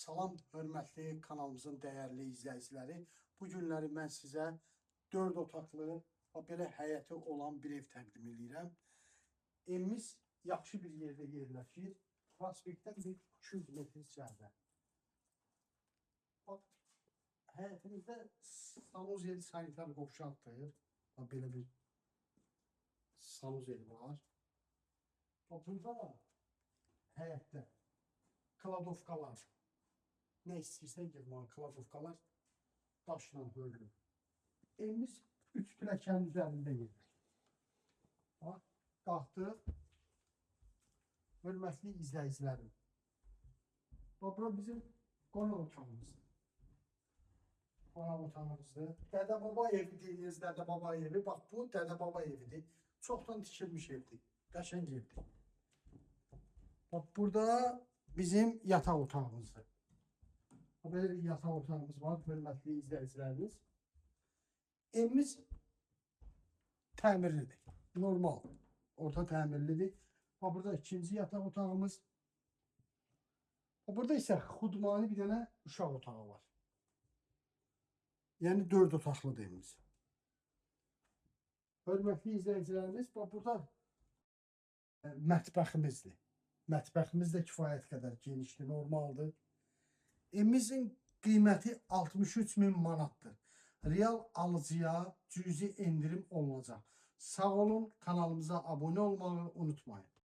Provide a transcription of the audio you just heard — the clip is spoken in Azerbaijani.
Salam hörmətli kanalımızın dəyərli izləyiciləri. Bu günləri mən sizə 4 otaqlı, belə həyəti olan bir ev təqdim edirəm. Evimiz yaxşı bir yerdə yerləşir. Prospektdən bir 200 metr içəridə. Bax, həyətimizdə sanuzel sanitar qovşaqdır. Bax, belə bir sanuzel var. Bax, burada da həyətdə kladovkalar. Nə istəyirsən yığmağa kladovkalar daşla hörülür. Evimiz 3 pilləkənin üzərində yerləşir. Bax, qalxdıq. Hörmətli izləyicilərim. Bax, bura bizim qonaq otağımızdır. Qonaq otağımızdır. Dədə-baba evi dediyiniz dədə-baba evi. Bax, bu dədə-baba evidir. Çoxdan tikilmiş evdir. Qəşəng evdir. Bax, burada bizim yataq otağımızdır. Belə bir yataq otağımız var, hörmətli izləyicilərimiz. Evimiz təmirlidir. Normal, orta təmirlidir. Bax, burada ikinci yataq otağımız. Bax, burada isə xudmani bir dənə uşaq otağı var. Yəni 4 otaqlıdır evimiz. Hörmətli izləyicilərimiz, bax, burada mətbəximizdir. Mətbəximiz də kifayət qədər genişdir, normaldır. Evimizin qiyməti 63 min manatdır. Real alıcıya cüzi endirim olunacaq. Sağ olun, kanalımıza abunə olmağı unutmayın.